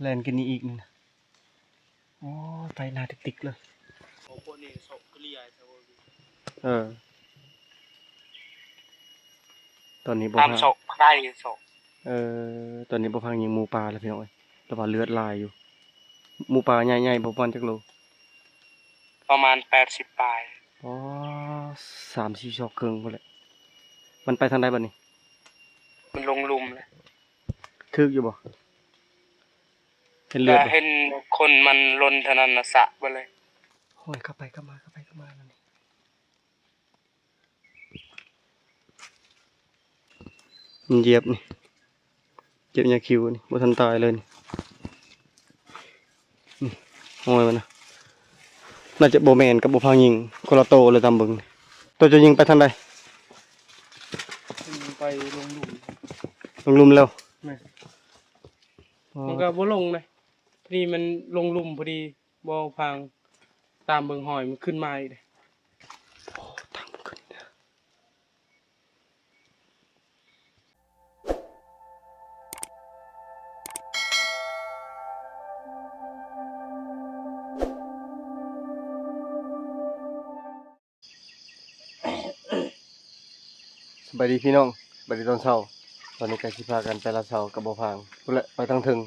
ແລ່ນຂຶ້ນນີ້ອີກນີ້ນະ. ໂອ້ ໄປໜ້າຕິກໆເລີຍ. ໂອ້ ພວກນີ້ຊອກເກລືອແທ້ເວີ້ຍ. ເອີ ຕອນນີ້ບໍ່ ຕາມຊອກໄດ້ຊອກ. ເອີ ຕອນນີ້ບໍ່ພັງຍິງໝູປ່າແລ້ວ ພີ່ນ້ອງເອີຍ, ແຕ່ວ່າເລືອດຫຼາຍຢູ່. ໝູປ່າໃຫຍ່ໆ ປະມານຈັກໂລ? ປະມານແປດສິບປາຍ. ອໍ ສາມສີ່ສອກເຄິ່ງພຸ້ນແຫຼະ. ມັນໄປທາງໃດບັດນີ້? ມັນລົງລຸ່ມແລ້ວ. ຖືກຢູ່ບໍ່? ເຫັນເລືອດບໍ່? ເຫັນຂົນມັນຫຼົ່ນເທົ່ານັ້ນນະ ສະເບິດເລີຍ. ໂອ້ຍ ກັບໄປກັບມາ ກັບໄປກັບມາແລ້ວນີ້. ມັນຢຽບນີ້ ຢຽບຍາຄິວນີ້ ບໍ່ທັນຕາຍເລີຍນີ້. ນີ້ຮອຍມັນນະ ໜ້າຈະບໍ່ແມ່ນກັບບໍ່ພັງຍິງ ຄົນລະໂຕເລີຍ. ຕາມເບິ່ງນີ້ ໂຕເຈົ້າຍິງໄປທາງໃດ? ໄປລົງລຸ່ມ. ລົງລຸ່ມແລ້ວ? ແມ່ນ. ອໍ ມັນກໍບໍ່ລົງເດ້ ພໍດີມັນລົງລຸ່ມພໍດີ. ບໍ່ພັງ ຕາມເບິ່ງຮອຍມັນຂຶ້ນມາອີກເດ້. ໂອ້ ທາງມັນຂຶ້ນເດ້. ສະບາຍດີພີ່ນ້ອງ ສະບາຍດີຕອນເຊົ້າ. ຕອນນີ້ກໍຊິພາກັນໄປລາດເຊົາກັບບໍ່ພາງ ພຸ້ນແຫຼະ ໄປທາງເທິງ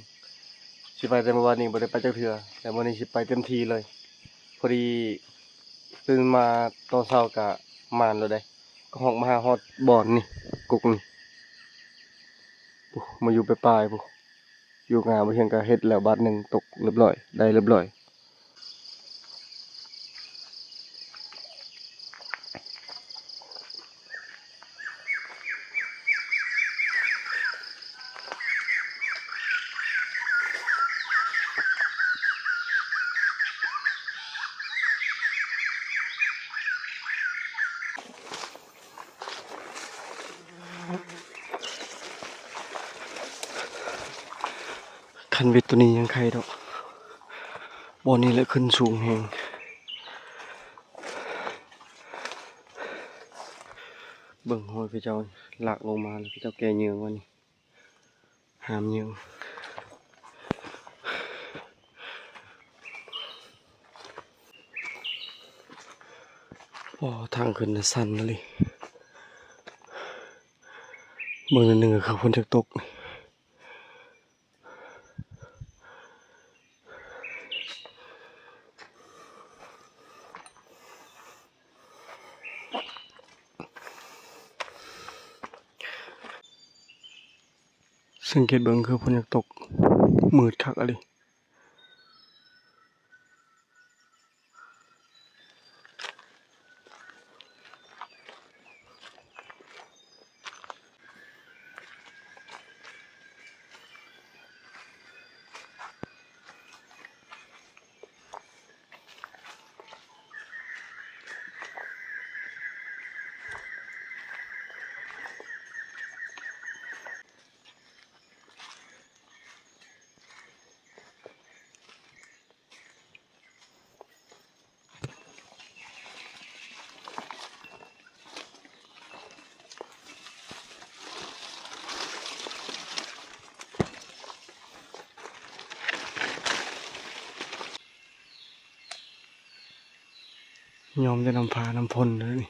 ຊິໄປແຕ່ມື້ວານນີ້ບໍ່ໄດ້ໄປຈັກເທື່ອ ແຕ່ມື້ນີ້ຊິໄປເຕັມທີ່ເລີຍ. ພໍດີຕື່ນມາຕອນເຊົ້າກໍໝານໂລດເດ້ ກໍຮອກມາຫາຮອດບ່ອນນີ້ ກົກນີ້. ໂອ້ ມາຢູ່ປາຍໆພຸ້ນ. ຢູ່ງາມ ບໍ່ເຖິງກໍເຮັດແລ້ວບາດໜຶ່ງ ຕົກລຽບລ້ອຍ ໄດ້ລຽບລ້ອຍ. ຄັນເວັດໂຕນີ້ຍັງໄຄດອກ ບ່ອນນີ້ແຫຼະຂຶ້ນສູງແຮງ. ເບິ່ງຮອຍເຂົາເຈົ້າລາກລົງມາ ແລ້ວເຂົາເຈົ້າແກ່ເຫຍື່ອງໄວ້ນີ້. ຫາມຍິງ ໂອ້ ທາງຂຶ້ນນະຊັນອີ່ຫຼີ. ເບິ່ງໜ້ອຍໜຶ່ງກໍຄືຝົນຈະຕົກ. ສັງເກດເບິ່ງຄືຝົນຢາກຕົກ ມືດຄັກອີ່ຫຼີ. ຍອມແຕ່ນ້ຳຟ້ານ້ຳຝົນເລີຍນີ້.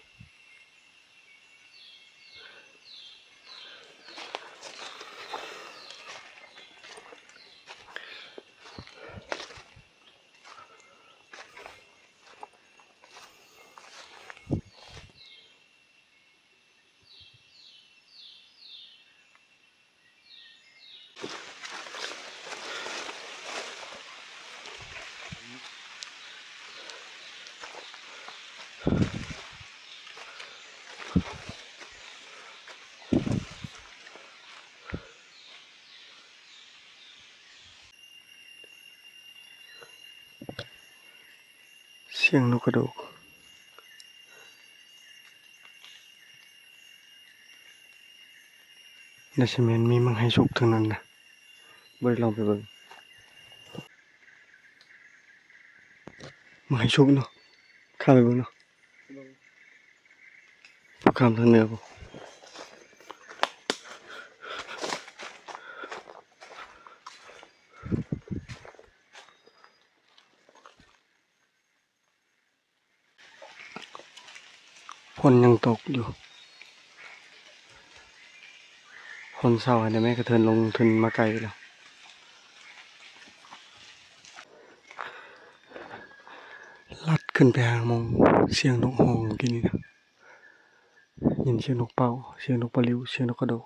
ສຽງນົກກະໂດກ ໜ້າຊິແມ່ນມີໝາກໄຮສຸກທາງນັ້ນນະ ບໍ່ໄດ້ລອງໄປເບິ່ງ. ໝາກໄຮສຸກເນາະ ຂ້າມໄປເບິ່ງເນາະ. ເບິ່ງ ຜູ້ຂ້າມທາງເໜືອພຸ້ນ. ຝົນຍັງຕົກຢູ່ ຝົນເຊົາແລ້ວແມ່ ກະເທີນລົງ ເທີນມາໄກແລ້ວ. ລັດຂຶ້ນໄປຫາໝ່ອງສຽງນົກຮ້ອງກີ້ນີ້ນະ ຍິນສຽງນົກເປົ້າ ສຽງນົກປະລິວ ສຽງນົກກະໂດກ.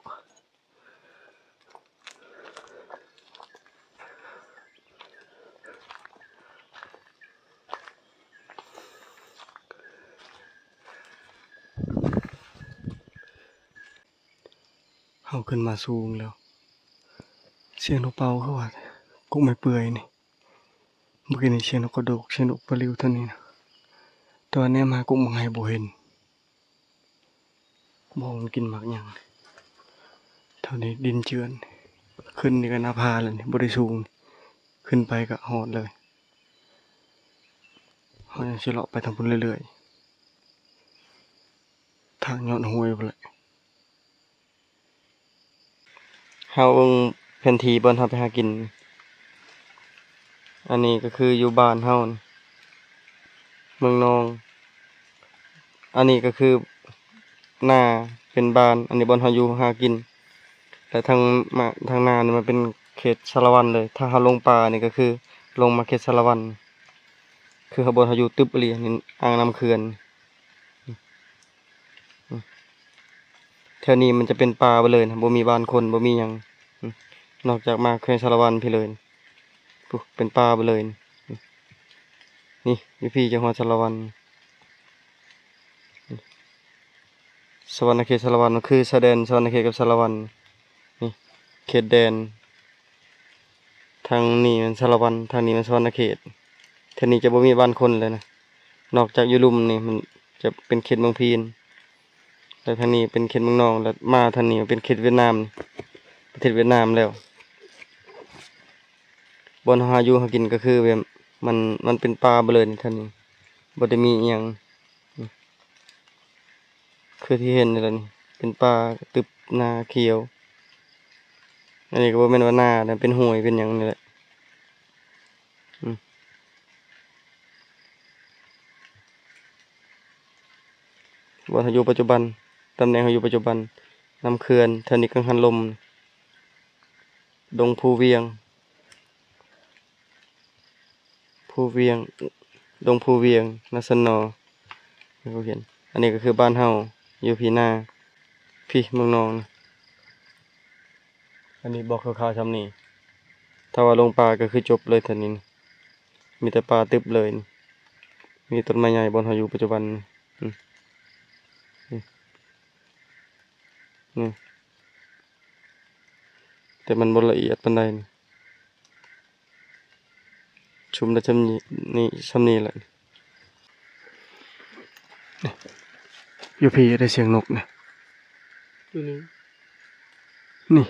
ເຮົາຂຶ້ນມາສູງແລ້ວ ສຽງນົກເປົ້າຄືວ່າກົກໄມ້ເປື່ອຍນີ້. ເມື່ອກີ້ນີ້ສຽງນົກກະໂດກ ສຽງນົກປະລິວເທົ່ານີ້ນະ ແຕ່ວ່າແນມຫາກົກໝາກໄຮບໍ່ເຫັນ. ບໍ່ຮູ້ມັນກິນໝາກຫຍັງ. ເທົ່ານີ້ດິນເຈື່ອນ. ຂຶ້ນນີ້ກະໜ້າຜາແລ້ວນີ້ ບໍ່ໄດ້ສູງ. ຂຶ້ນໄປກະຮອດເລີຍ. ເຮົາຍັງຊິເລາະໄປທາງພຸ້ນເລື້ອຍໆ. ທາງຍອດຫ້ວຍພຸ້ນແຫຼະ. ເຮົາເບິ່ງແຜນທີ່ບ່ອນເຮົາໄປຫາກິນ. ອັນນີ້ກະຄືຢູ່ບ້ານເຮົາ ເມືອງນອງ. ອັນນີ້ກະຄືນາເປັນບ້ານ. ອັນນີ້ບ່ອນເຮົາຢູ່ຫາກິນ. ແລະທາງມາ ທາງນານີ້ມັນເປັນເຂດສາລະວັນເລີຍ. ຖ້າເຮົາລົງປ່ານີ້ກະຄືລົງມາເຂດສາລະວັນ. ຄືເຮົາ ບ່ອນເຮົາຢູ່ຕຶບອີ່ຫຼີ ນີ້ອ່າງນ້ຳເຂື່ອນ. ແຖວນີ້ມັນຈະເປັນປ່າເບິດເລີຍນະ ບໍ່ມີບ້ານຄົນ ບໍ່ມີຫຍັງ ນອກຈາກມາແຂວງສາລະວັນພີ້ເລີຍ. ພຸ້ນ ເປັນປ່າເບິດເລີຍ. ນີ້ຢູ່ພີ້ຈະຮອດສາລະວັນ. ສະຫວັນນະເຂດ ສາລະວັນ ມັນຄືຊາຍແດນສະຫວັນນະເຂດກັບສາລະວັນ. ນີ້ເຂດແດນ. ທາງນີ້ແມ່ນສາລະວັນ ທາງນີ້ແມ່ນສະຫວັນນະເຂດ. ແຖວນີ້ຈະບໍ່ມີບ້ານຄົນເລີຍນະ ນອກຈາກຢູ່ລຸ່ມນີ້ ມັນຈະເປັນເຂດເມືອງພີນ ແລະທາງນີ້ເປັນເຂດເມືອງນອງ ແລະມາທາງນີ້ເປັນເຂດຫວຽດນາມ ປະເທດຫວຽດນາມແລ້ວ. ບ່ອນເຮົາຫາຢູ່ຫາກິນກະຄືແບບມັນ ມັນເປັນປ່າເບິດເລີຍນີ້ ທາງນີ້ບໍ່ໄດ້ມີອີ່ຫຍັງ. ຄືທີ່ເຫັນນີ້ແຫຼະນີ້ ເປັນປ່າຕຶບ ນາຂຽວ. ອັນນີ້ກະບໍ່ແມ່ນວ່ານານະ ເປັນຫ້ວຍເປັນຫຍັງນີ້ແຫຼະ. ອືມ ບ່ອນເຮົາຢູ່ປັດຈຸບັນ ຕຳແໜ່ງເຮົາຢູ່ປັດຈຸບັນ ນ້ຳເຂື່ອນ ແຖວນີ້ກັງຫັນລົມ ດົງພູວຽງ. ພູວຽງ ດົງພູວຽງ ນາສະໜໍ ເຂົາຂຽນ. ອັນນີ້ກະຄືບ້ານເຮົາ ຢູ່ພີ້ນາ ພີ້ເມືອງນອງ. ອັນນີ້ບອກຄ່າວໆຊ່ຳນີ້ ຖ້າວ່າລົງປ່າກະຄືຈົບເລີຍແຖວນີ້ ມີແຕ່ປ່າຕຶບເລີຍ. ມີຕົ້ນໄມ້ໃຫຍ່ບ່ອນເຮົາຢູ່ປັດຈຸບັນ ອືມ ນີ້ ນີ້ ແຕ່ມັນບໍ່ລະອຽດປານໃດນີ້. ຊຸມໄດ້ຊ່ຳນີ້ ຊ່ຳນີ້ແຫຼະ. ຢູ່ພີ້ໄດ້ສຽງນົກນະ ຢູ່ນີ້ ນີ້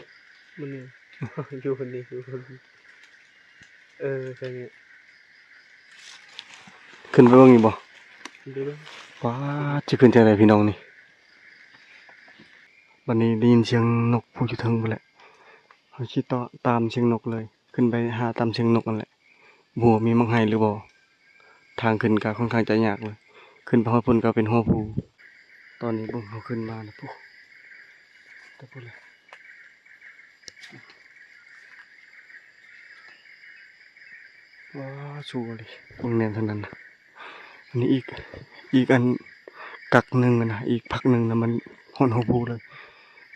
ມັນນີ້ ຢູ່ຄົນນີ້ ຢູ່ຄົນນີ້. ເອີ ໃຊ່ນີ້ ຂຶ້ນໄປເບິ່ງອີກບໍ່? ຂຶ້ນໄປເບິ່ງ. ວ້າ ຊິຂຶ້ນຈັ່ງໃດພີ່ນ້ອງນີ້? ບັດນີ້ໄດ້ຍິນສຽງນົກຜູ້ຢູ່ເທິງພຸ້ນແຫຼະ. ເຮົາຊິຕາມສຽງນົກເລີຍ ຂຶ້ນໄປຫາຕາມສຽງນົກຫັ້ນແຫຼະ. ບໍ່ຮູ້ວ່າມີໝາກໄຮຫຼືບໍ່. ທາງຂຶ້ນກະຂ້ອນຂ້າງຈະຍາກເລີຍ. ຂຶ້ນໄປຮອດພຸ້ນກະເປັນຫົວພູ. ຕອນນີ້ເບິ່ງເຮົາຂຶ້ນມານະ ພຸ້ນ ແຕ່ພຸ້ນແຫຼະ. ວ້າ ສູງອີ່ຫຼີ ເບິ່ງແນມທາງນັ້ນນະ. ອັນນີ້ອີກ ອີກອັນກັກໜຶ່ງນະ ອີກພັກໜຶ່ງນະ ມັນຮອດຫົວພູເລີຍ.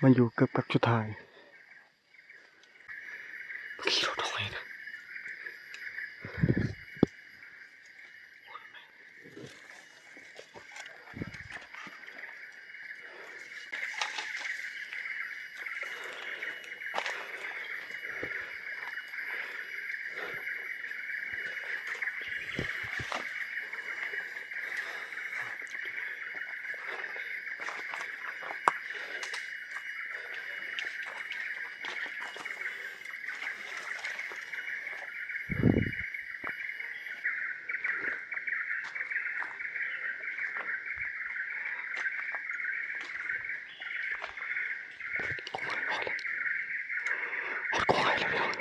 ມັນຢູ່ເກືອບກັກສຸດທ້າຍ. ຂີ່ລົດຫ້ອຍນະ. ຮອດກົງໄຮແລ້ວພີ່ນ້ອງ.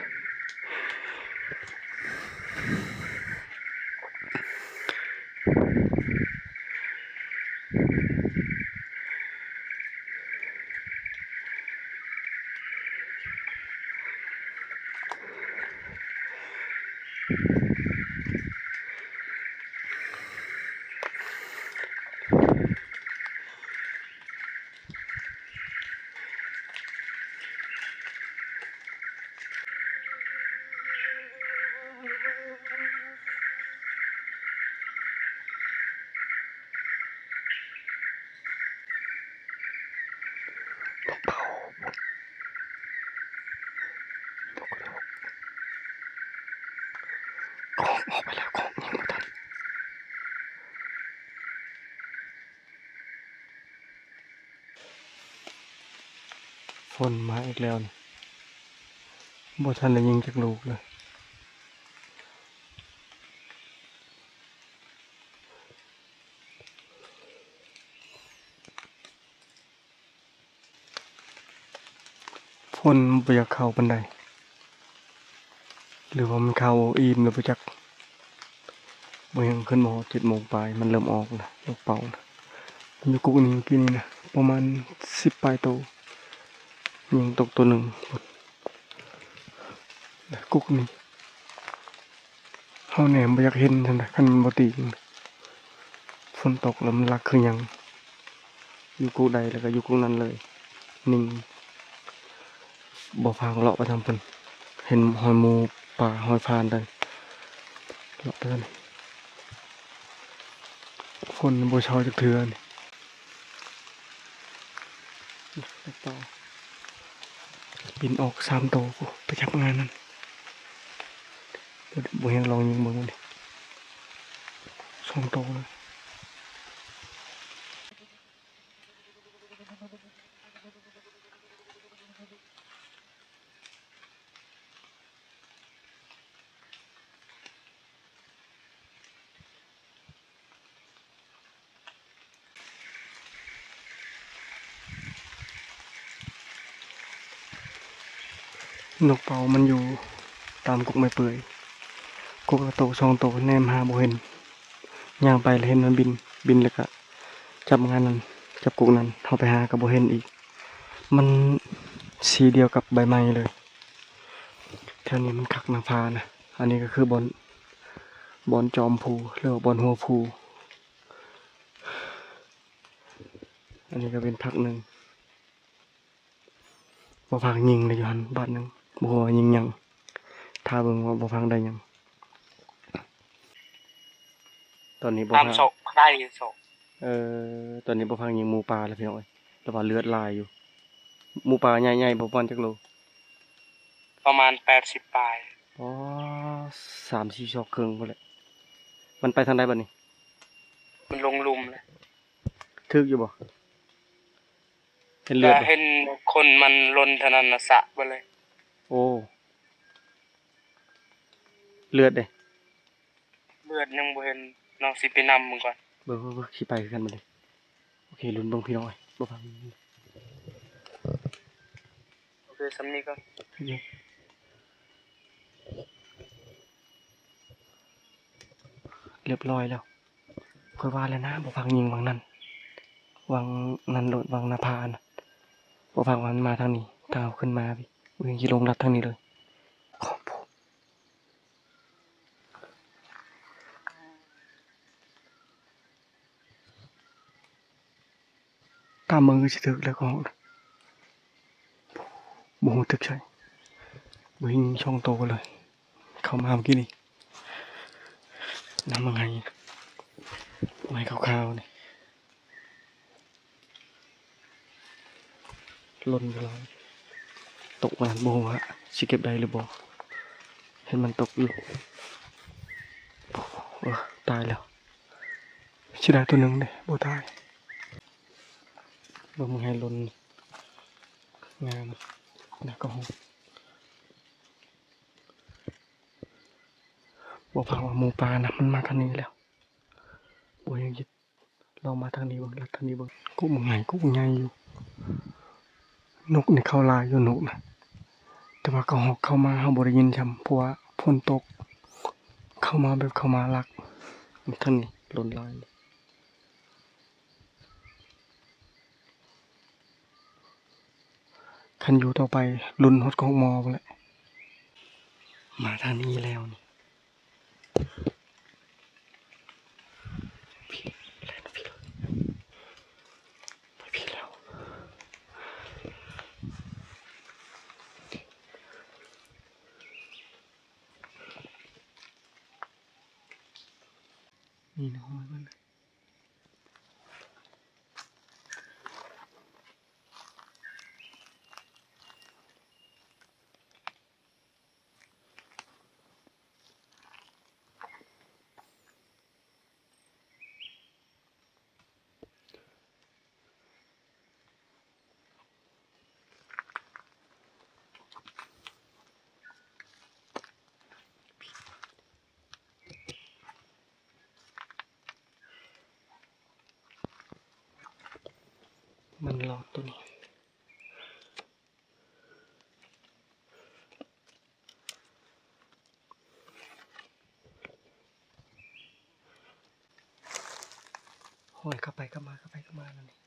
ອອກໄປແລ້ວ ກໍຍັງບໍ່ທັນ. ຝົນມາອີກແລ້ວນີ້ ບໍ່ທັນໄດ້ຍິງຈັກລູກເລີຍ. ຝົນບໍ່ຢາກເຂົ້າປານໃດ ຫຼືວ່າມັນເຂົ້າອີ່ມແລ້ວບໍ່ຈັກ. ບໍ່ຍັງຂຶ້ນມາຮອດເຈັດໂມງປາຍ ມັນເລີ່ມອອກແລ້ວ ນົກເປົ້ານະ. ມັນຢູ່ກຸກນີ້ ກີ້ນີ້ນະ ປະມານສິບປາຍໂຕ ຍິງຕົກໂຕໜຶ່ງ ແລະ ກຸກນີ້ ເຮົາແນມບໍ່ຢາກເຫັນຊັ້ນນະ ຄັນມັນບໍ່ຕີງ. ຝົນຕົກແລ້ວມັນຫຼັກຄືຫຍັງ ຢູ່ກຸກໃດແລ້ວກໍຢູ່ກຸກນັ້ນເລີຍ. ໜິ່ງ ບໍ່ພາກັນເລາະໄປທາງພຸ້ນ ເຫັນຮອຍໝູປ່າ ຮອຍຟານເດີ ເລາະໄປທາງນີ້. ຝົນບໍ່ເຊົາຈັກເທື່ອນີ້. ບິນອອກສາມໂຕ ໄປຈັບງານນັ້ນ ບໍ່ ບໍ່ແຮງ ລອງຍິງເບິ່ງນີ້ ສອງໂຕເລີຍ. ນົກເປົ້າມັນຢູ່ຕາມກົກໄມ້ເປື່ອຍ ກົກລະໂຕສອງໂຕ ແນມຫາບໍ່ເຫັນ. ຍ່າງໄປແລ້ວເຫັນມັນບິນ ບິນແລ້ວກະຈັບງານນັ້ນ ຈັບກົກນັ້ນ ເຮົາໄປຫາກໍບໍ່ເຫັນອີກ. ມັນສີດຽວກັບໃບໄມ້ເລີຍ. ແຖວນີ້ມັນຄັກນາງຟ້ານະ. ອັນນີ້ກໍຄືບ່ອນ ບ່ອນຈອມພູ ຫຼືວ່າບ່ອນຫົວພູ. ອັນນີ້ກໍເປັນພັກໜຶ່ງ. ບໍ່ຟັງຍິງໄດ້ຢູ່ຫັ້ນບາດໜຶ່ງ ບໍ່ຮູ້ວ່າຍິງຫຍັງ. ຖ້າເບິ່ງວ່າບໍ່ຟັງໄດ້ຫຍັງ. ຕອນນີ້ບໍ່ ຕາມ ຟັງ ຊອກ ໄດ້ຊອກ. ເອີ ຕອນນີ້ບໍ່ຟັງຍິງໝູປ່າແລ້ວ ພີ່ນ້ອງເອີຍ. ແຕ່ວ່າເລືອດຫຼາຍຢູ່. ໝູປ່າໃຫຍ່ໆ ປະມານຈັກໂລ? ປະມານແປດສິບປາຍ. ອໍ ສາມສີ່ຊອກເຄິ່ງພຸ້ນແຫຼະ. ມັນໄປທາງໃດບາດນີ້? ມັນລົງລຸ່ມແລ້ວ. ຖືກຢູ່ບໍ່? ເຫັນເລືອດບໍ່? ກໍເຫັນຂົນມັນຫຼົ່ນເທົ່ານັ້ນນະ ສະເບິດເລີຍ. ໂອ້ ເລືອດເດ? ເລືອດຍັງບໍ່ເຫັນ. ນ້ອງຊິໄປນຳເບິ່ງກ່ອນ. ເບິ່ງໆໆ ຊິໄປຄືກັນບາດນີ້. ໂອເຄ ລຸ້ນເບິ່ງ ພີ່ນ້ອງເອີຍ ບໍ່ຟັງ. ໂອເຄ ສ່ຳນີ້ກ່ອນ. ຮຽບຮ້ອຍແລ້ວ. ຂ້ອຍວ່າແລ້ວນະ ບໍ່ຟັງຍິງຫວ່າງນັ້ນ ຫວ່າງນັ້ນໂລດ ຫວ່າງໜ້າຜານະ. ບໍ່ຟັງວ່າມັນມາທາງນີ້ ທາງເຮົາຂຶ້ນມາພີ້ ບໍ່ເຫັນຊິລົງລັດທາງນີ້ເລີຍ. ຕາມເບິ່ງຄືຊິຖືກແລ້ວກໍ ບໍ່ຮູ້ຖືກໃສ. ບໍ່ເຫັນຍິງສອງໂຕເລີຍ ເຂົ້າມາເມື່ອກີ້ນີ້. ນຳມາໃຫ້ ໄມ້ຂາວໆນີ້ ຫຼົ່ນຢູ່ຫຼາຍ. ຕົກມາ ບໍ່ຮູ້ວ່າຊິເກັບໄດ້ຫຼືບໍ່. ເຫັນມັນຕົກຢູ່. ເອີ ຕາຍແລ້ວ. ຊິໄດ້ໂຕໜຶ່ງເດ້ ບໍ່ຕາຍ. ເບິ່ງໃຫ້ຫຼົ່ນ ງາມນະກໍ. ບໍ່ພາວ່າໝູປ່ານະ ມັນມາທາງນີ້ແລ້ວ. ບໍ່ຍັງຊິລອງມາທາງນີ້ເບິ່ງ ລັດທາງນີ້ເບິ່ງ. ກົກບັກໃຫຍ່ ກົກບັກໃຫຍ່ຢູ່. ນົກນີ້ເຂົ້າຫຼາຍຢູ່ ນົກນະ ແຕ່ວ່າກະຮອກເຂົ້າມາ ເຮົາບໍ່ໄດ້ຍິນຊ້ຳ ເພາະວ່າຝົນຕົກ. ເຂົ້າມາແບບເຂົ້າມາລັກ. ທາງນີ້ຫຼົ່ນຫຼາຍ. ຄັນຢູ່ຕໍ່ໄປ ລຸ້ນຮອດກອກໝໍພຸ້ນແຫຼະ. ມາທາງນີ້ແລ້ວນີ້ ນີ້ນະ ຫ້ອຍມັນນະ. ມັນລອດໂຕນີ້. ຫ້ອຍກັບໄປກັບມາ ກັບໄປກັບມາແລ້ວນີ້.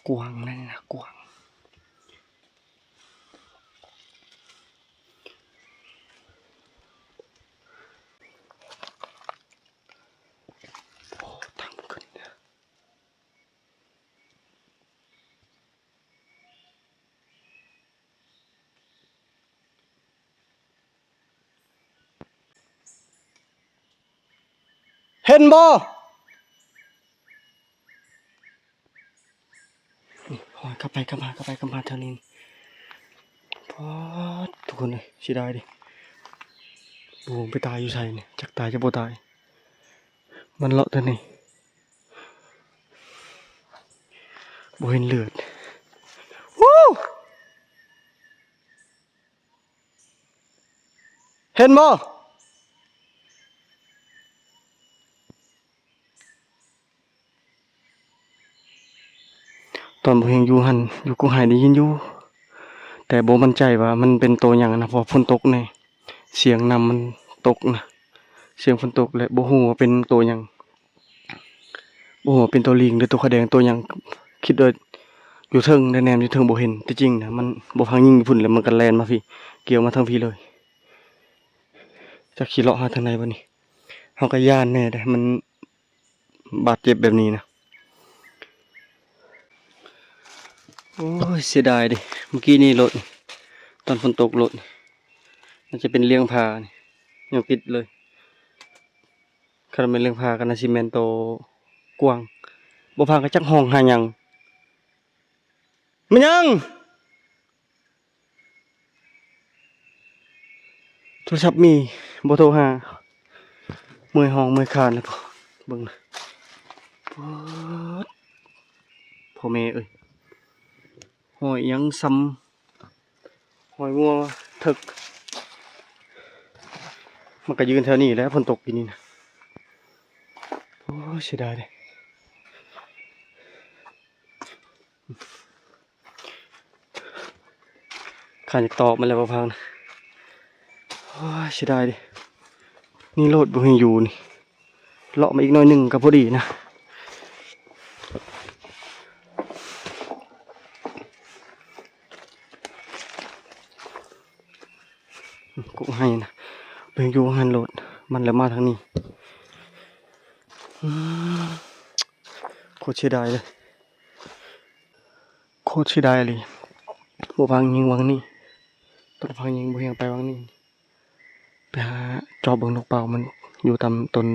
ກວາງນັ້ນນະ ກວາງ. ໂອ້ ທາງຂຶ້ນເດີ. ເຫັນບໍ່? ນີ້ ໂອ້ຍ ກັບໄປກັບມາ ກັບໄປກັບມາແຖວນີ້. ປາດ ທຸກຄົນເອີຍ ເສຍດາຍເດ້. ບໍ່ຮູ້ໄປຕາຍຢູ່ໃສນີ້ ຈັກຕາຍຈັກບໍ່ຕາຍ. ມັນເລາະແຕ່ນີ້ ບໍ່ເຫັນເລືອດ. ວູ້ ເຫັນບໍ່? ຕອນບໍ່ເຮັງຢູ່ຫັ້ນ ຢູ່ກົກໄຮໄດ້ຍິນຢູ່ ແຕ່ບໍ່ໝັ້ນໃຈວ່າມັນເປັນໂຕຫຍັງນະ ເພາະວ່າຝົນຕົກແດ່ ສຽງນ້ຳມັນຕົກນະ ສຽງຝົນຕົກ ແລະ ບໍ່ຮູ້ວ່າເປັນໂຕຫຍັງ. ບໍ່ຮູ້ວ່າເປັນຕົວລີງ ຫຼື ຕົວຂະແດງ ຕົວຫຍັງ. ຄິດວ່າຢູ່ເທິງ ແນມຢູ່ເທິງບໍ່ເຫັນ. ທີ່ຈິງນະ ມັນບໍ່ພັງຍິງຢູ່ພຸ້ນ ແລ້ວມັນກໍແລ່ນມາພີ້ ກ່ຽວມາທາງພີ້ເລີຍ. ຈັກຊິເລາະຫາທາງໃດບັດນີ້. ເຮົາກໍຢ້ານແດ່ເດ້ ມັນບາດເຈັບແບບນີ້ນະ. ໂອ້ຍ ເສຍດາຍເດ້ ເມື່ອກີ້ນີ້ໂລດ ຕອນຝົນຕົກໂລດ ມັນຈະເປັນລ້ຽງຜານີ້ ຍັງຕິດເລີຍ. ຄັນແມ່ນເລື່ອງພາກໍໜ້າຊິແມ່ນໂຕກວ້າງ. ບໍ່ພາກໍຈັກຮ້ອງຫາຫຍັງ. ແມ່ນຫຍັງ? ໂທລະສັບມີ ບໍ່ໂທຫາ. ເມື່ອຍຮ້ອງເມື່ອຍຄານແລ້ວ. ເບິ່ງນະ ປາດ ພໍ່ແມ່ເອີຍ ຫ້ອຍຫຍັງສ່ຳ ຮອຍງົວເຖິກ. ມັນກະຢືນແຖວນີ້ແຫຼະ ຝົນຕົກປີນີ້ນະ. ໂອ້ຍ ເສຍດາຍເດ້ ຂ້າຢາກຕອກມັນແລ້ວບໍ່ພັງນະ. ໂອ້ຍ ເສຍດາຍເດ້. ນີ້ໂລດບໍ່ໃຫ້ຢູ່ນີ້ ເລາະມາອີກໜ້ອຍໜຶ່ງກໍພໍດີນະ. ກົກໄຮນະ ເບິ່ງຢູ່ຫັ້ນໂລດ ມັນແລ້ວມາທາງນີ້. ອືມ ໂຄດເສຍດາຍເລີຍ. ໂຄດເສຍດາຍອີ່ຫຼີ. ບໍ່ພັງຍິງວັງນີ້ ຕ້ອງພັງຍິງບໍ່ຮຽງໄປວັງນີ້ ໄປຫາຈອບເບິ່ງນົກເປົ້າ ມັນຢູ່ຕາມຕົ້ນ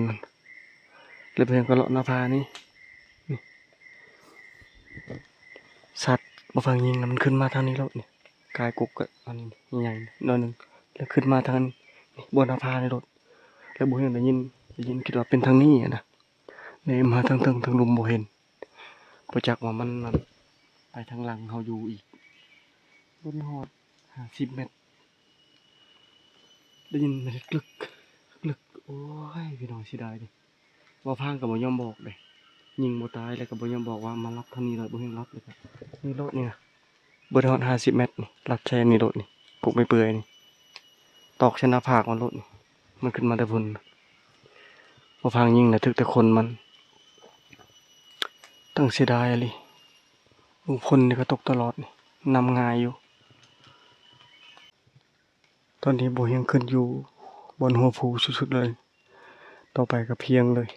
ແລ້ວເພິ່ນກໍເລາະໜ້າຜານີ້ ນີ້ ສັດບໍ່ຟັງຍິງນະ ມັນຂຶ້ນມາທາງນີ້ໂລດນີ້. ກາຍກົກກະອັນນີ້ໃຫຍ່ໜ້ອຍໜຶ່ງ ແລ້ວຂຶ້ນມາທາງນີ້ ນີ້ ບ່ອນໜ້າຜານີ້ໂລດ ແລ້ວບໍ່ເຫັນ ໄດ້ຍິນ ໄດ້ຍິນ ຄິດວ່າເປັນທາງນີ້ຫັ້ນນະ. ແນມຫາທາງເທິງ ທາງລຸ່ມບໍ່ເຫັນ. ບໍ່ຈັກວ່າມັນນັ້ນ ໄປທາງຫຼັງເຮົາຢູ່ອີກ ບໍ່ໄດ້ຮອດຫ້າສິບແມັດ ໄດ້ຍິນມັນກຶກ ກຶກ ໂອ້ຍ ພີ່ນ້ອງ ເສຍດາຍເດ້. ບ່າວພາງກໍບໍ່ຍອມບອກເດ້ ຍິງບໍ່ຕາຍ ແລ້ວກໍບໍ່ຍອມບອກວ່າມາລັດທາງນີ້ໂລດ ບໍ່ໃຫ້ລັດ ແລ້ວກໍນີ້ໂລດນີ້ນະ ບໍ່ໄດ້ຮອດຫ້າສິບແມັດນີ້ ລັດໃສ່ອັນນີ້ໂລດນີ້ ກົກໄມ້ເປືອຍນີ້ ຕອກໃສ່ໜ້າຜາກມັນໂລດນີ້ ມັນຂຶ້ນມາແຕ່ພຸ້ນ. ບໍ່ພາງຍິງນະ ຖືກແຕ່ຂົນມັນ ຕັ້ງເສຍດາຍອີ່ຫຼີ. ເບິ່ງຝົນນີ້ກໍຕົກຕະຫຼອດນີ້ ນຳງ່າຍຢູ່. ຕອນນີ້ບໍ່ຮຽງຂຶ້ນຢູ່ບ່ອນຫົວພູສຸດໆເລີຍ ຕໍ່ໄປກໍພຽງເລີຍ.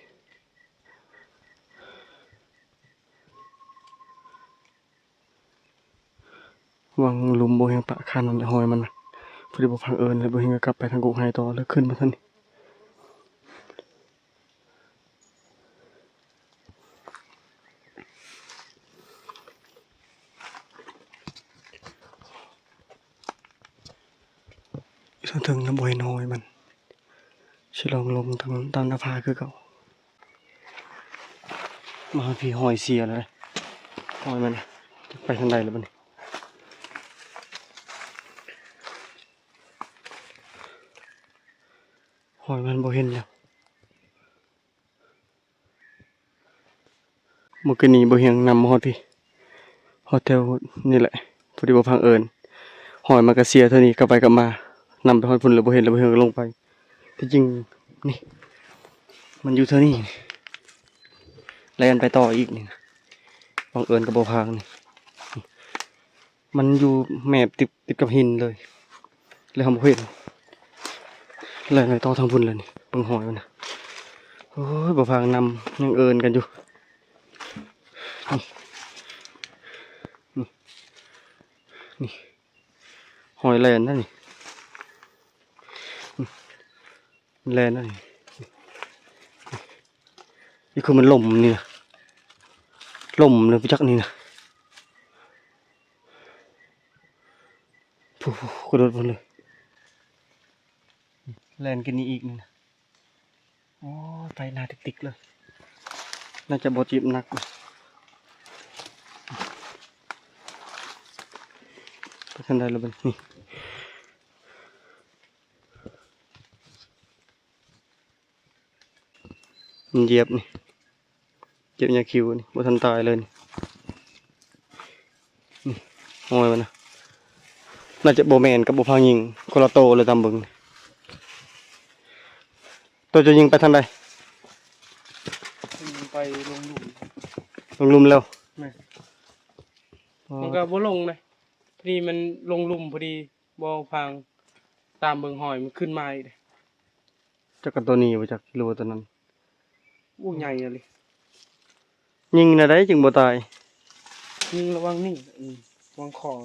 ຫວ່າງລຸ່ມບໍ່ຮຽງປະຄານນັ້ນແຫຼະ ຮອຍມັນນະ ພໍດີບໍ່ພາງເອີ້ນ ແລ້ວບໍ່ຮຽງກໍກັບໄປທາງກົກໄຮ່ຕໍ່ ແລ້ວຂຶ້ນມາທາງນີ້. ຢູ່ທາງເທິງນະ ບໍ່ເຫັນຮອຍມັນ ຊິລອງລົງທາງ ຕາມໜ້າຜາຄືເກົ່າ. ມາຮອດພີ້ ຮອຍເສຍແລ້ວເດ້ ຮອຍມັນນະ ຈັກໄປທາງໃດແລ້ວບັດນີ້. ຮອຍມັນບໍ່ເຫັນແລ້ວ. ມື້ຄືນນີ້ບໍ່ຮຽງນຳມາຮອດພີ້ ຮອດແຖວນີ້ແຫຼະ ພໍດີບໍ່ພາງເອີ້ນ ຮອຍມັນກະເສຍເທົ່ານີ້ ກັບໄປກັບມາ ນຳໄປຮອດພຸ້ນແລ້ວບໍ່ເຫັນ ແລ້ວບໍ່ຮຽງກໍລົງໄປ. ທີ່ຈິງນີ້ ມັນຢູ່ເທົ່ານີ້ ແລ່ນໄປຕໍ່ອີກນີ້ນະ ບັງເອີນກັບບໍ່ພາງນີ້. ມັນຢູ່ແມບຕິດ ຕິດກັບຫີນເລີຍ ແລ້ວເຮົາບໍ່ເຫັນ ແລ່ນໄປຕໍ່ທາງພຸ້ນແລ້ວນີ້ ເບິ່ງຮອຍມັນນະ. ໂອ້ຍ ບໍ່ພາງນຳຍັງເອີ້ນກັນຢູ່ ນີ້ ນີ້ ນີ້ ຮອຍແລ່ນນະນີ້ ນີ້ ແລ່ນນະນີ້ ນີ້ຄືມັນລົ້ມນີ້ນະ ລົ້ມເລີຍ ບໍ່ຈັກນີ້ນະ ຜູ້ ຜູ້ ກະໂດດພຸ້ນເລີຍ ແລ່ນຂຶ້ນນີ້ອີກນີ້ນະ. ໂອ້ຍ ໄປໜ້າຕິກໆເລີຍ ໜ້າຈະບໍ່ເຈັບໜັກ ໄປທາງໃດລະບັດນີ້. ມັນຢຽບນີ້ ຢຽບຫຍ້າຄິວນີ້ ບໍ່ທັນຕາຍເລີຍນີ້ ນີ້ຮອຍມັນນະ ໜ້າຈະບໍ່ແມ່ນກັບບໍ່ພາງຍິງ ຄົນລະໂຕເລີຍຕາມເບິ່ງ. ໂຕເຈົ້າຍິງໄປທາງໃດ? ຍິງໄປລົງຫຼຸມ ລົງຫຼຸມແລ້ວ ແມ່ນ ອໍ ມັນກໍບໍ່ລົງນະ ພໍດີມັນລົງຫຼຸມພໍດີ ບໍ່ພາງ ຕາມເບິ່ງຮອຍມັນຂຶ້ນມາອີກເດ້. ຈັກກັນໂຕນີ້ບໍ່ຈັກ ຫຼືວ່າໂຕນັ້ນ? ໂອ້ ໃຫຍ່ອີ່ຫຼີ. ຍິງແນວໃດຈຶ່ງບໍ່ຕາຍ? ຍິງລະຫວ່າງນີ້ ອືມ ຫວ່າງຄໍ ພໍ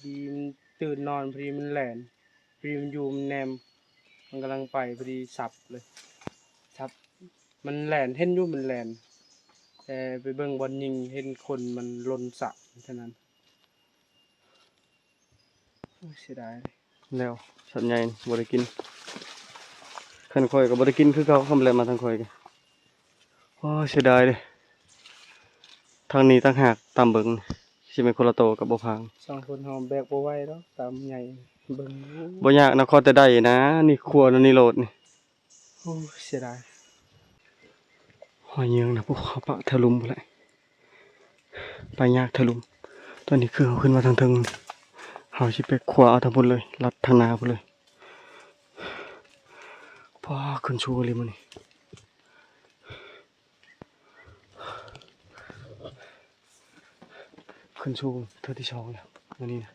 ດີມັນຕື່ນນອນ ພໍດີມັນແລ່ນ ພໍດີມັນຢູ່ ມັນແນມ ມັນກຳລັງໄປ ພໍດີສັບເລີຍ ສັບ ມັນແລ່ນ ເຫັນຢູ່ມັນແລ່ນ ແຕ່ໄປເບິ່ງບ່ອນຍິງ ເຫັນຂົນມັນຫຼົ່ນສະເທົ່ານັ້ນ. ໂອ້ຍ ເສຍດາຍເດ້ ແລ້ວສັດໃຫຍ່ບໍ່ໄດ້ກິນ ຄັນຂ້ອຍກໍບໍ່ໄດ້ກິນຄືເກົ່າ ຄຳແລະມາທາງຂ້ອຍກໍ ໂອ້ຍ ເສຍດາຍເດ້ ທາງນີ້ຕ່າງຫາກຕາມເບິ່ງ ຊິແມ່ນຄົນລະໂຕກັບບໍ່ພາງ ສອງຄົນເຮົາແບກບໍ່ໄຫວດອກ ຕາມໃຫຍ່ເບິ່ງ ບໍ່ຍາກນະ ຂໍແຕ່ໄດ້ນະ ນີ້ຄົວນະ ນີ້ໂລດນີ້. ໂອ້ ເສຍດາຍ ຮອຍເຍືອງນະ ພວກເຮົາປະແຖວລຸ່ມພຸ້ນແຫຼະ ໄປຍາກແຖວລຸ່ມ ຕອນນີ້ຄືເຮົາຂຶ້ນມາທາງເທິງ ເຮົາຊິໄປຂວາເອົາທາງພຸ້ນເລີຍ ລັດທາງໜ້າພຸ້ນເລີຍ ປ້າ ຂຶ້ນສູງອີ່ຫຼີມື້ນີ້. ຂຶ້ນສູງເທື່ອທີສອງແລ້ວມື້ນີ້ນະ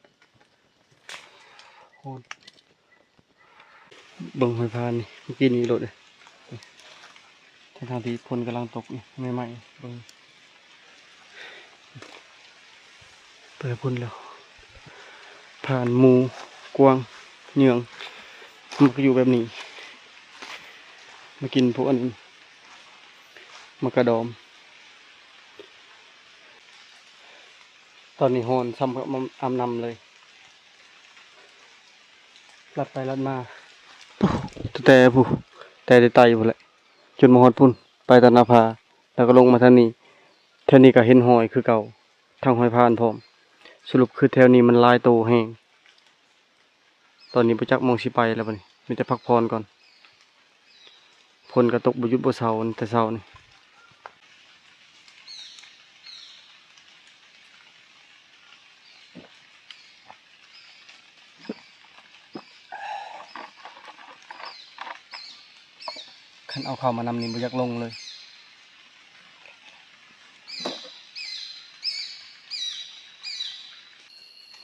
ຮ້ອນ ເບິ່ງຫ້ວຍພານນີ້ ເມື່ອກີ້ນີ້ໂລດເດ້ ທັງໆທີ່ຝົນກຳລັງຕົກນີ້ ໃໝ່ໆ ເບິ່ງ ໄປພຸ້ນແລ້ວ ຜ່ານໝູ່ ກວາງ ເຍືອງ ມັນກໍຢູ່ແບບນີ້ ມາກິນພວກອັນ ໝາກກະດອມ ຕອນນີ້ຮ້ອນຊ່ຳກັບອາບນ້ຳເລີຍ ລັດໄປລັດມາ ແຕ່ ແຕ່ ແຕ່ໄຕພຸ້ນແຫຼະ ຈົນມາຮອດພຸ້ນ ໄປຕາໜ້າຜາ ແລ້ວກໍລົງມາທາງນີ້ ແຖວນີ້ກໍເຫັນຮອຍຄືເກົ່າ ທັງຮອຍຜ່ານພ້ອມ. ສະຫຼຸບຄືແຖວນີ້ມັນຫຼາຍໂຕແຮງ. ຕອນນີ້ບໍ່ຈັກໝ່ອງຊິໄປແລ້ວບັດນີ້ ມີແຕ່ພັກຜ່ອນກ່ອນ. ຝົນກໍຕົກບໍ່ຢຸດບໍ່ເຊົາແຕ່ເຊົ້ານີ້. ຄັນເອົາເຂົ້າມານຳນີ້ບໍ່ຢາກລົງເລີຍ.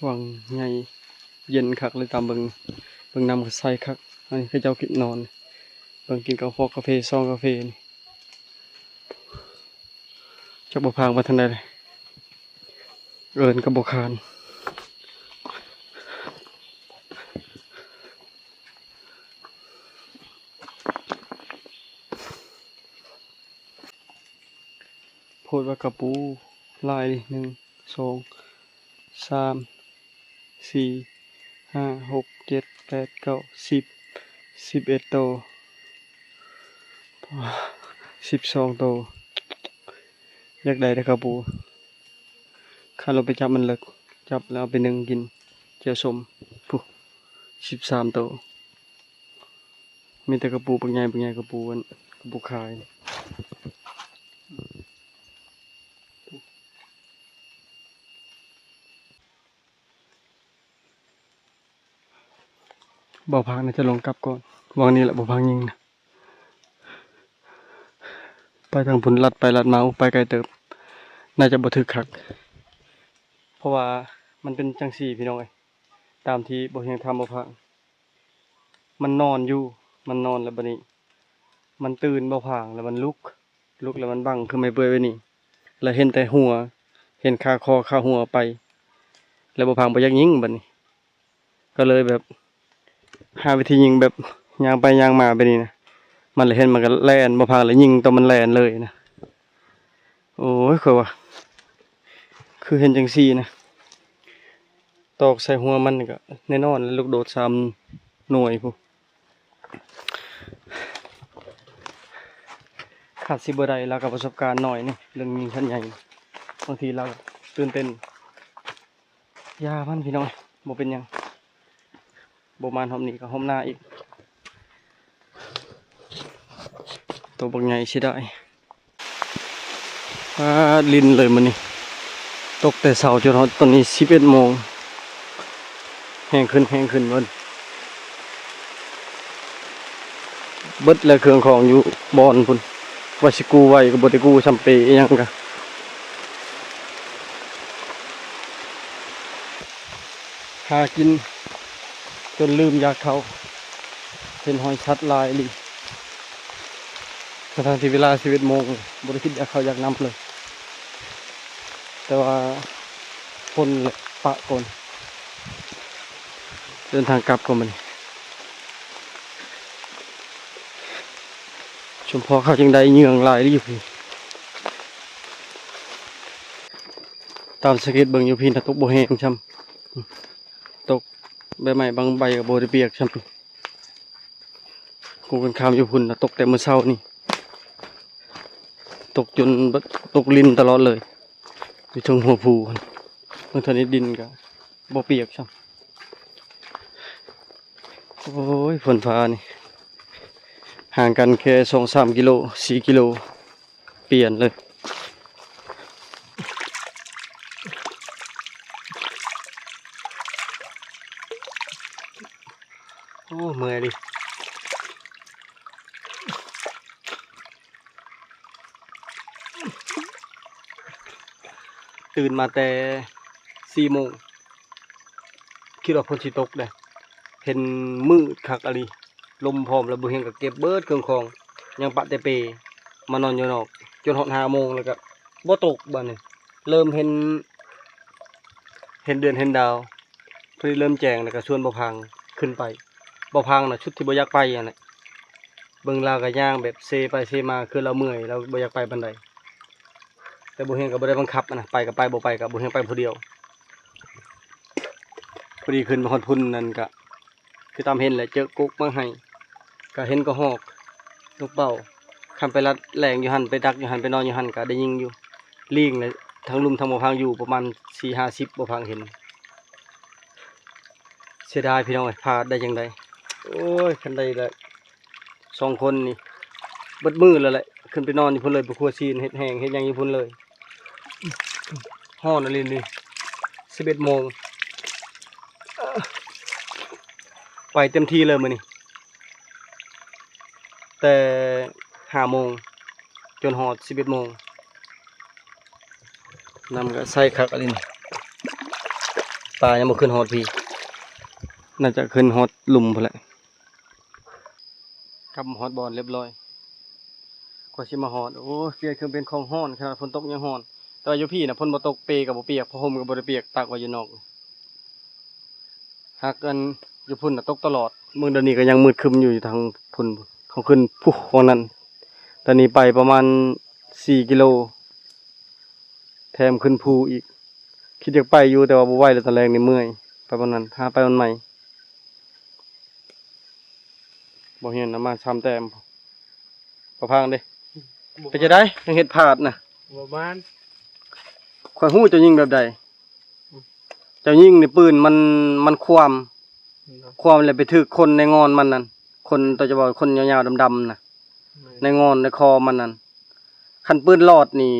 ວັງໃຫຍ່ເຢັນຄັກເລີຍ ຕາມເບິ່ງ ເບິ່ງນ້ຳກໍໃສຄັກ. ອັນນີ້ເຂົາເຈົ້າກິນນອນ ເບິ່ງກິນກາຟອກກາເຟ ຊອງກາເຟນີ້. ຈັກບໍ່ພາງໄປທາງໃດເລີຍ ເອີ້ນກໍບໍ່ຄານ. ໂພດວ່າກະປູຫຼາຍເດ ໜຶ່ງ ສອງ ສາມ ສີ່ ຫ້າ ຫົກ ເຈັດ ແປດ ເກົ້າ ສິບ ສິບເອັດໂຕ ສິບສອງໂຕ. ຢາກໄດ້ແຕ່ກະປູ ຄັນລົງໄປຈັບມັນເລິກ ຈັບແລ້ວເອົາໄປໜຶ້ງກິນແຈ່ວສົ້ມ. ພຸ້ນ ສິບສາມໂຕ. ມີແຕ່ກະປູບັກໃຫຍ່ ບັກໃຫຍ່ ກະປູອັນ ກະປູຂາຍ. ບ່າວພາກໜ້າຈະລົງກັບກ່ອນ. ຫວ່າງນີ້ແຫຼະ ບ່າວພາກຍິງນະ. ໄປທາງພຸ້ນ ລັດໄປລັດມາ ໂອ້ ໄປໄກເຕີບ. ໜ້າຈະບໍ່ຖືກຄັກ ເພາະວ່າມັນເປັນຈັ່ງຊີ້ ພີ່ນ້ອງເອີຍ. ຕາມທີ່ບ່າວຮຽງຖາມບ່າວພາກ ມັນນອນຢູ່ ມັນນອນແລ້ວບາດນີ້ມັນຕື່ນ ບ່າວພາກ ແລ້ວມັນລຸກ ລຸກແລ້ວມັນບັງຂຶ້ນມາເປື່ອຍແບບນີ້ ແລ້ວເຫັນແຕ່ຫົວ ເຫັນຄາຄໍຄາຫົວໄປ ແລ້ວບ່າວພາກບໍ່ຢາກຍິງບາດນີ້ ກໍເລີຍແບບຫາວິທີຍິງແບບຍ່າງໄປຍ່າງມາແບບນີ້ນະ ມັນລະເຫັນ ມັນກໍແລ່ນ ບ່າວພາກລະຍິງຕໍ່ມັນແລ່ນເລີຍນະ. ໂອ້ຍ ຂ້ອຍວ່າ ຄືເຫັນຈັ່ງຊີ້ນະ ຕອກໃສ່ຫົວມັນນີ້ກໍແນ່ນອນແຫຼະ ລູກໂດດສາມໜ່ວຍພຸ້ນ. ຄາດຊິບໍ່ໄດ້ ລາວກໍປະສົບການໜ້ອຍນີ້ ເລື່ອງຍິງສັດໃຫຍ່ ບາງທີລາວກໍຕື່ນເຕັ້ນ. ຢ່າມັນ ພີ່ນ້ອງ ບໍ່ເປັນຫຍັງ ບໍ່ມາຮອບນີ້ກໍຮອບໜ້າອີກ. ໂຕບັກໃຫຍ່ເສຍດາຍ. ປາດ ລິນເລີຍມື້ນີ້ ຕົກແຕ່ເຊົ້າຈົນຮອດຕອນນີ້ສິບເອັດໂມງ. ແຮງຂຶ້ນ ແຮງຂຶ້ນເບິ່ງ ເບິດແລ້ວເຄື່ອງຂອງຢູ່ບ່ອນພຸ້ນ ວ່າຊິກູ້ໄວ້ກໍບໍ່ໄດ້ກູ້ຊ້ຳ ເປອີ່ຫຍັງກະ ຫາກິນຈົນລືມຢາກເຂົ້າ ເຫັນຮອຍສັດຫຼາຍອີ່ຫຼີ ທັງໆທີ່ເວລາສິບເອັດໂມງ ບໍ່ໄດ້ຄິດຢາກເຂົ້າຢາກນ້ຳເລີຍ ແຕ່ວ່າຝົນແຫຼະປະປົນ. ເດີນທາງກັບກ່ອນບັດນີ້ ສົມພໍເຂົາຈຶ່ງໄດ້ເຫຍື່ອງຫຼາຍຢູ່ພີ້ ຕາມສັງເກດເບິ່ງຢູ່ພີ້ນະ ຕົກບໍ່ແຮງຊ້ຳ ຕົກໃບໄມ້ບາງໃບກໍບໍ່ໄດ້ປຽກຊ້ຳ. ກົງກັນຂ້າມຢູ່ພຸ້ນນະ ຕົກແຕ່ມື້ເຊົ້ານີ້ ຕົກຈົນແບບ ຕົກລິນຕະຫຼອດເລີຍ ຢູ່ເທິງຫົວພູຫັ້ນ ເບິ່ງເທື່ອນີ້ດິນກໍບໍ່ປຽກຊ້ຳ. ໂອ້ຍ ຝົນຟ້ານີ້ ຫ່າງກັນແຄ່ສອງສາມກິໂລ ສີ່ກິໂລ ປ່ຽນເລີຍ. ໂອ້ ເມື່ອຍເດ ຕື່ນມາແຕ່ສີ່ໂມງ ຄິດວ່າຝົນຊິຕົກເດ້ ເຫັນມືດຄັກອີ່ຫຼີ ລົມພ້ອມ ແລ້ວບໍ່ເຫັນກໍເກັບເບິດເຄື່ອງຂອງ ຍັງປະແຕ່ເປ ມານອນຢູ່ນອກ ຈົນຮອດຫ້າໂມງ ແລ້ວກໍບໍ່ຕົກ ບາດນີ້ເລີ່ມເຫັນ ເຫັນເດືອນເຫັນດາວ ພໍດີເລີ່ມແຈ້ງ ແລ້ວກໍຊວນບ່າວພາງຂຶ້ນໄປ. ບ່າວພາງນະ ຊຸດທີ່ບໍ່ຢາກໄປຫັ້ນແຫຼະ ເບິ່ງລາວກໍຍ່າງແບບເຊໄປເຊມາ ຄືລາວເມື່ອຍ ລາວບໍ່ຢາກໄປປານໃດ ແຕ່ບໍ່ເຫັນກໍບໍ່ໄດ້ບັງຄັບນະ ໄປກໍໄປ ບໍ່ໄປກໍບໍ່ເຫັນ ໄປຜູ້ດຽວ. ພໍດີຂຶ້ນມາຮອດພຸ້ນນັ້ນກະ ຄືຕາມເຫັນແຫຼະ ເຈິກົກໝາກໄຮ ກະເຫັນກະຮອກ ນົກເປົ້າ ຄັນໄປລັດແລ່ງຢູ່ຫັ້ນ ໄປດັກຢູ່ຫັ້ນ ໄປນອນຢູ່ຫັ້ນກະໄດ້ຍິງຢູ່. ລີງ ແລະ ທັງລຸ່ມທັງບໍ່ພັງຢູ່ປະມານສີ່ຫ້າສິບ ບໍ່ພັງເຫັນ. ເສຍດາຍພີ່ນ້ອງເອີຍ ພາດໄດ້ຈັ່ງໃດ. ໂອ້ຍ ຄັນໄດ້ລະສອງຄົນນີ້ ເບິດມື້ແລ້ວແຫຼະ ຂຶ້ນໄປນອນຢູ່ພຸ້ນເລີຍ ບໍ່ຄົວຊີນ ເຮັດແຫ້ງເຮັດຫຍັງຢູ່ພຸ້ນເລີຍ. ຮ້ອນອີ່ຫຼີນີ້ ສິບເອັດໂມງ ໄປເຕັມທີ່ເລີຍມື້ນີ້ ແຕ່ຫ້າໂມງ ຈົນຮອດສິບເອັດໂມງ. ນ້ຳກໍໃສຄັກອີ່ຫຼີນີ້ ປາຍັງບໍ່ຂຶ້ນຮອດພີ້ ໜ້າຈະຂຶ້ນຮອດລຸ່ມພຸ້ນແຫຼະ. ກັບມາຮອດບ່ອນລຽບລ້ອຍ ກວ່າຊິມາຮອດ. ໂອ້ຍ ປ່ຽນເຄື່ອງປ່ຽນຂອງ ຮ້ອນຂະໜາດ ຝົນຕົກຍັງຮ້ອນ ແຕ່ວ່າຢູ່ພີ້ນະ ຝົນບໍ່ຕົກ ເປກໍບໍ່ປຽກ ຜ້າຫົ່ມກໍບໍ່ໄດ້ປຽກ ຕາກໄວ້ຢູ່ນອກ. ຫາກອັນຢູ່ພຸ້ນນະຕົກຕະຫຼອດ. ເບິ່ງດຽວນີ້ກໍຍັງມືດຄຶ້ມຢູ່ ຢູ່ທາງພຸ້ນ ເຂົາຂຶ້ນພຸ້ນ ຂອງນັ້ນ ຕອນນີ້ໄປປະມານສີ່ກິໂລ ແຖມຂຶ້ນພູອີກ. ຄິດຢາກໄປຢູ່ ແຕ່ວ່າບໍ່ໄຫວແລ້ວ ຕອນແລງນີ້ເມື່ອຍ ໄປບ່ອນນັ້ນ ຫາໄປບ່ອນໃໝ່. ບໍ່ຮຽນນຳມາສາມແຕ້ມ ປະພັງເດ້ ບໍ່ ເປັນຈັ່ງໃດ ຍັງເຮັດພາດນະ? ບໍ່ບານ ຂ້ອຍຮູ້ເຈົ້າຍິງແບບໃດ. ອືມ ເຈົ້າຍິງນີ້ປືນມັນ ມັນຄວ້ຳ ເນາະ ຄວ້ຳແລ້ວໄປຖືກຄົນໃນງອນມັນນັ້ນ ຄົນ ໂຕຈະເວົ້າຄົນຍາວໆດຳໆນະ ແມ່ນ ໃນງອນໃນຄໍມັນນັ້ນ. ຄັນປືນຫຼອດນີ້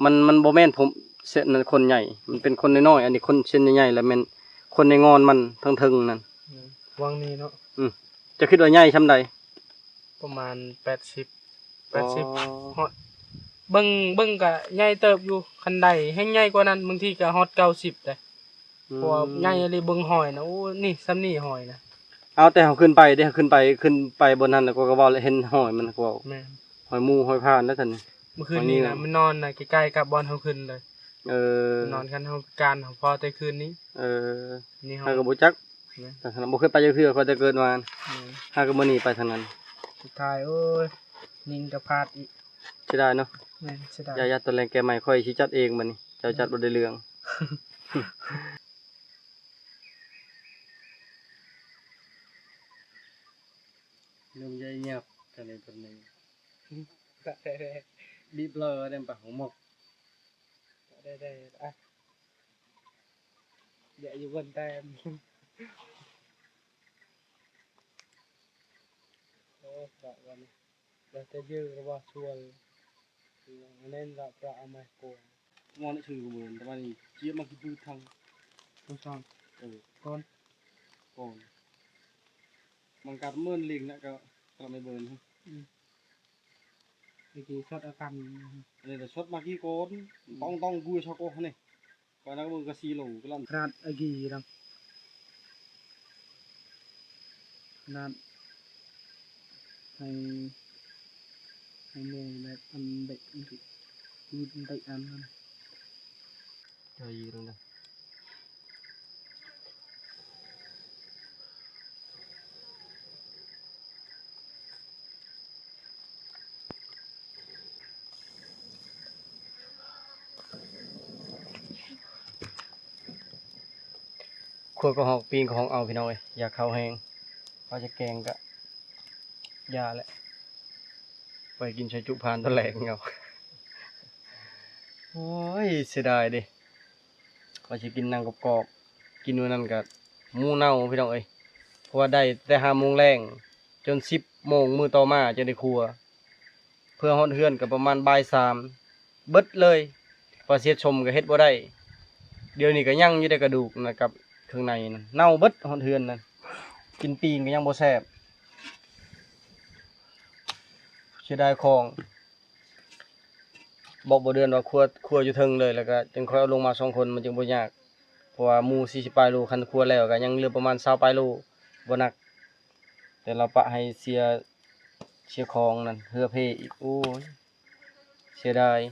ມັນ ມັນບໍ່ແມ່ນຜົມ ເສັ້ນນັ້ນຄົນໃຫຍ່ ມັນເປັນຄົນນ້ອຍໆ ອັນນີ້ຄົນເສັ້ນໃຫຍ່ໆ ແລ້ວແມ່ນຄົນໃນງອນມັນທາງເທິງນັ້ນ. ອືມ ຫວ່າງນີ້ເນາະ. ອືມ ເຈົ້າຄິດວ່າໃຫຍ່ຊ່ຳໃດ? ປະມານແປດສິບ ແປດສິບ ອໍ ຮອດ ເບິ່ງ ເບິ່ງກະໃຫຍ່ເຕີບຢູ່ ຄັນໄດ້ແຮ່ງໃຫຍ່ກວ່ານັ້ນ ບາງທີກະຮອດເກົ້າສິບໄດ໋. ອືມ ເພາະວ່າໃຫຍ່ອີ່ຫຼີ ເບິ່ງຮອຍນະ ໂອ້ ນີ້ ຊ່ຳນີ້ຮອຍນະ. ເອົາ ແຕ່ເຮົາຂຶ້ນໄປເດ້ ເຮົາຂຶ້ນໄປ ຂຶ້ນໄປບ່ອນນັ້ນ ແລ້ວກໍເວົ້າ ແລ້ວເຫັນຮອຍມັນ ກໍເວົ້າ ແມ່ນ ຮອຍໝູ ຮອຍຜ່ານແລ້ວຊັ້ນ. ມື້ຄືນນີ້ນະ ມັນນອນນະ ໃກ້ໆກັບບ່ອນເຮົາຂຶ້ນເລີຍ. ເອີ ນອນຄັນເຮົາການ ເຮົາພໍແຕ່ຄືນນີ້. ເອີ ນີ້ເຮົາ ເຮົາກໍບໍ່ຈັກ ແມ່ນ ແຕ່ຂະໜາດບໍ່ເຄີຍໄປຈັກເທື່ອ ຂ້ອຍແຕ່ເກີດມາ. ແມ່ນ ຫາກໍມື້ນີ້ໄປທາງນັ້ນ. ສຸດທ້າຍ ໂອ້ຍ ຍິງກໍພາດອີກ ເສຍດາຍເນາະ. ແມ່ນ ເສຍດາຍ. ຢ່າໆ ຕອນແລງແກໃໝ່ ຂ້ອຍຊິຈັດເອງບັດນີ້ ເຈົ້າຈັດບໍ່ໄດ້ເລື່ອງ. ນມໃຫຍ່ຫຍັບກັນໃນຕົນນີ້ ບີບເລີຍໄດ້ປະຫົງໝົກ ໄດ້ ໄດ້ ອ່ະ ເດຍຢູ່ບົນແຕ້ມ ໂອ້ ປະວັນ ແລ້ວແຕ່ເຢີລະວ່າຊວນ ອັນນັ້ນລະປະເອົາມາໂກ ມອງໄດ້ຊື່ບໍ່ເບິ່ງ ແຕ່ວ່ານີ້ຈຽບມາກິນພືດທັງ ໂຕຊ່າງ ເອີ ກ່ອນ ກ່ອນ ມັນກັດເມີນລິງນະ ກໍ ກໍໄດ້ເບິ່ງ. ອືມ ໄອ້ທີ່ຊອດອາການ ອັນນີ້ລະຊອດມາກີ່ກ່ອນ ອືມ ຕ້ອງ ຕ້ອງກູຊອກໂອຫັ້ນນີ້ ກ່ອນນະ ເບິ່ງກໍສີ່ໂລກໍລະ ຂະໜາດອາກີ່ລະ ຂະໜາດ ໃຫ້ ໃຫ້ແມ່ແບບອັນເດັກອັນທີ່ ຄືເດັກອັນນັ້ນ ໃຈຢູ່ນັ້ນນະ. ຂົ້ວກໍຮອກ ປີ້ງກໍຮອກເອົາ ພີ່ນ້ອງເອີຍ ຢາກເຂົ້າແຮງ ວ່າຈະແກງກະຢ່າແຫຼະ ໄປກິນຊອຍຈຸຜ່ານຕອນແລງເອົາ. ໂອ້ຍ ເສຍດາຍເດ້ ວ່າຊິກິນໜັງກອບໆ ກິນມື້ນັ້ນກະໝູເນົ່າ ພີ່ນ້ອງເອີຍ ເພາະວ່າໄດ້ແຕ່ຫ້າໂມງແລງ ຈົນສິບໂມງມື້ຕໍ່ມາຈຶ່ງໄດ້ຄົວ ເພື່ອຮອດເຮືອນກໍປະມານບ່າຍສາມ ເບິດເລີຍ ວ່າຊິເຮັດສົ້ມກໍເຮັດບໍ່ໄດ້. ດຽວນີ້ກໍຍັງຢູ່ເດ້ ກະດູກນະ ກັບເຄື່ອງໃນນັ້ນ ເນົ່າເບິດ. ຮອດເຮືອນນັ້ນ ກິນປີ້ງກໍຍັງບໍ່ແຊບ ເສຍດາຍຂອງ. ບອກບໍ່ເດືອນວ່າຄົວ ຄົວຢູ່ເທິງເລີຍ ແລ້ວກໍຈຶ່ງຄ່ອຍເອົາລົງມາສອງຄົນ ມັນຈຶ່ງບໍ່ຍາກ ເພາະວ່າໝູ່ສີ່ສິບປາຍໂລ ຄັນຄົວແລ້ວກໍຍັງເຫຼືອປະມານຊາວປາຍໂລ ບໍ່ໜັກ ແຕ່ລາວປະໃຫ້ເສຍ ເສຍຂອງນັ້ນ ເຮືອເພອີກ ໂອ້ຍ ເສຍດາຍ. ເ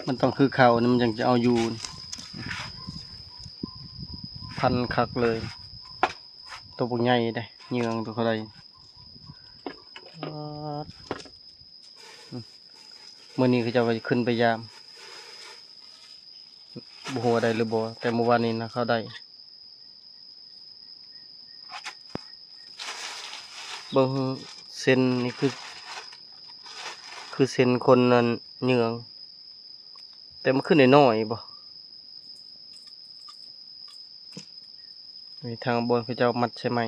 ມັນຕ້ອງຄືເຂົານີ້ ມັນຈັ່ງຈະເອົາຢູ່ ພັນຄັກເລີຍ. ໂຕບັກໃຫຍ່ເດ້ ເຫຍື່ອງໂຕເທົ່າໃດ. ປາດ ມື້ນີ້ເຂົາເຈົ້າກໍຈະຂຶ້ນໄປຢາມ ບໍ່ຮູ້ວ່າໄດ້ຫຼືບໍ່ ແຕ່ມື້ວານນີ້ນະເຂົາໄດ້. ເບິ່ງເສັ້ນນີ້ຄື ຄືເສັ້ນຄົນນັ້ນເຫຍື່ອງ ແຕ່ມັນຄືນ້ອຍໆບໍ? ນີ້ທາງບ່ອນເຂົາເຈົ້າມັດໃສ່ໄມ້.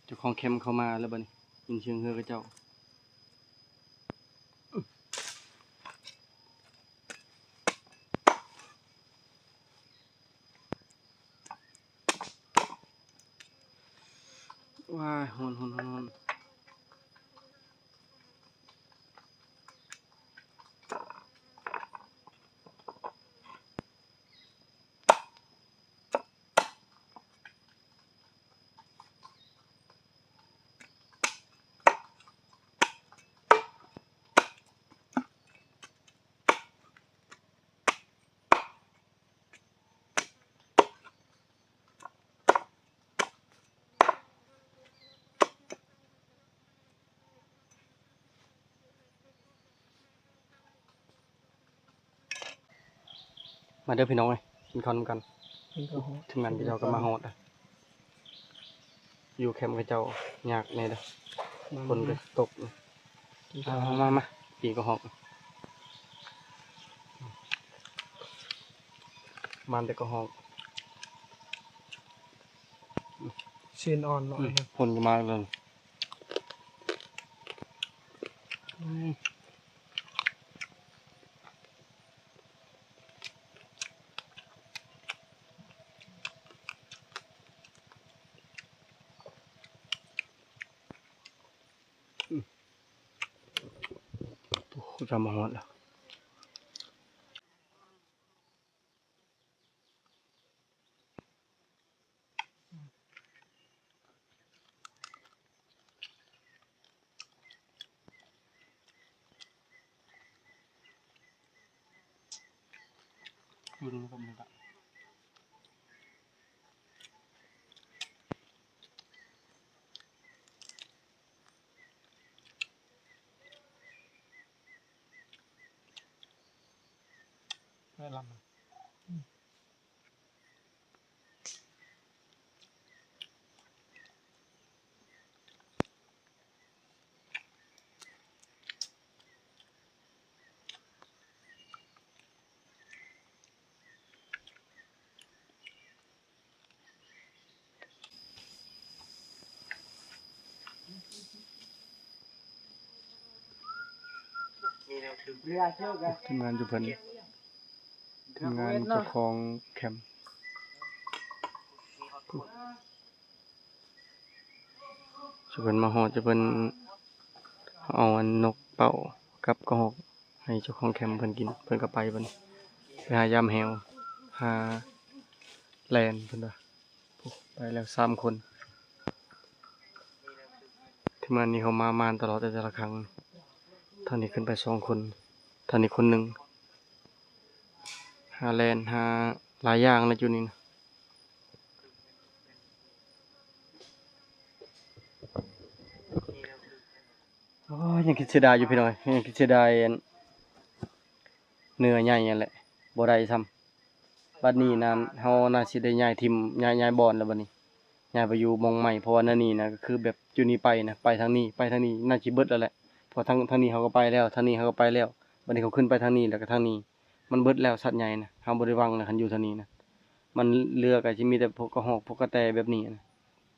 ເຈົ້າຂອງແຄມເຂົ້າມາແລ້ວບັດນີ້ ຍິນສຽງເຮືອເຂົາເຈົ້າ. ວ້າຍ ຮ້ອນໆໆໆ. ມາເດີພີ່ນ້ອງເອີຍ ກິນເຂົ້ານຳກັນ. ທີມງານເຂົາເຈົ້າກໍມາຮອດແລ້ວ. ຢູ່ແຄມເຂົາເຈົ້າຍາກແດ່ເດີ ຝົນກໍຕົກ. ມາ ມາ ມາ ປີກະຮອກ ມາແຕ່ກະຮອກ. ຊີ້ນອ່ອນເນາະ. ຝົນກໍມາແລ້ວ. ໂອ້ ຈະມາຮອດແລ້ວ. ແມ່ນລຳ. ທີມງານຢູ່ເພິ່ນ ທີມງານເຈົ້າຂອງແຄມ ເຈົ້າເພິ່ນມາຮອດ ເຈົ້າເພິ່ນເອົາອັນນົກເປົ້າກັບກະຮອກໃຫ້ເຈົ້າຂອງແຄມເພິ່ນກິນ ເພິ່ນກໍໄປບັດນີ້ ໄປຫາຢາມແຮ້ວ ຫາແລ່ນເພິ່ນວ່າ. ໂອ້ ໄປແລ້ວສາມຄົນ. ທີມງານນີ້ເຂົາມາ ມາຕະຫຼອດແຕ່ລະຄັ້ງ. ທາງນີ້ຂຶ້ນໄປສອງຄົນ ທາງນີ້ຄົນໜຶ່ງ. ຫາແລ່ນ ຫາຫຼາຍຢ່າງແຫຼະຈຸດນີ້ນະ. ໂອ້ຍ ຍັງຄິດເສຍດາຍຢູ່ພີ່ນ້ອງ ຍັງຄິດເສຍດາຍອັນເນື້ອໃຫຍ່ຫັ້ນແຫຼະ ບໍ່ໄດ້ຊ້ຳ. ບັດນີ້ນະ ເຮົາໜ້າຊິໄດ້ຍ້າຍຖິ່ມ ຍ້າຍ ຍ້າຍບ່ອນແລ້ວບັດນີ້ ຍ້າຍໄປຢູ່ໝ່ອງໃໝ່ ເພາະວ່າແນວນີ້ນະ ກໍຄືແບບຈຸດນີ້ໄປນະ ໄປທາງນີ້ ໄປທາງນີ້ ໜ້າຊິເບິດແລ້ວແຫຼະ ເພາະທາງ ທາງນີ້ເຮົາກໍໄປແລ້ວ ທາງນີ້ເຮົາກໍໄປແລ້ວ ບັດນີ້ເຂົາຂຶ້ນໄປທາງນີ້ ແລ້ວກໍທາງນີ້ ມັນເບິດແລ້ວສັດໃຫຍ່ນະ ເຮົາບໍ່ໄດ້ຫວັງນະ ຄັນຢູ່ທາງນີ້ນະ ມັນເຫຼືອກໍຊິມີແຕ່ພວກກະຮອກ ພວກກະແຕແບບນີ້ນະ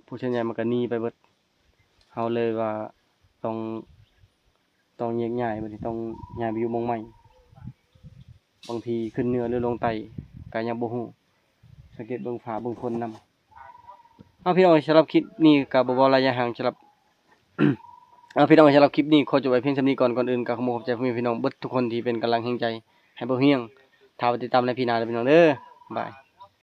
ພວກສ່ວນໃຫຍ່ມັນກໍໜີໄປເບິດ. ເຮົາເລີຍວ່າຕ້ອງ ຕ້ອງແຍກຍ້າຍ ບັດນີ້ຕ້ອງຍ້າຍໄປຢູ່ໝ່ອງໃໝ່ ບາງທີຂຶ້ນເໜືອ ຫຼື ລົງໃຕ້ກໍຍັງບໍ່ຮູ້ ສັງເກດເບິ່ງຟ້າເບິ່ງຝົນນຳ. ເອົາ ພີ່ນ້ອງ ສຳລັບຄລິບນີ້ກໍບໍ່ເວົ້າຫຼາຍຍາວຫາງ ສຳລັບ ເອົາ ພີ່ນ້ອງ ສຳລັບຄລິບນີ້ຂໍຈົບໄວ້ພຽງສ່ຳນີ້ກ່ອນ. ກ່ອນອື່ນກໍຂໍຂອບໃຈພໍ່ແມ່ພີ່ນ້ອງເບິດທຸກຄົນທີ່ເປັນກຳລັງແຮງໃຈໃຫ້ບ່າວຮຽງ. ຖ້າວ່າຕິດຕາມໃນພີ້ໜ້າເດີພີ່ນ້ອງເດີ ບາຍ.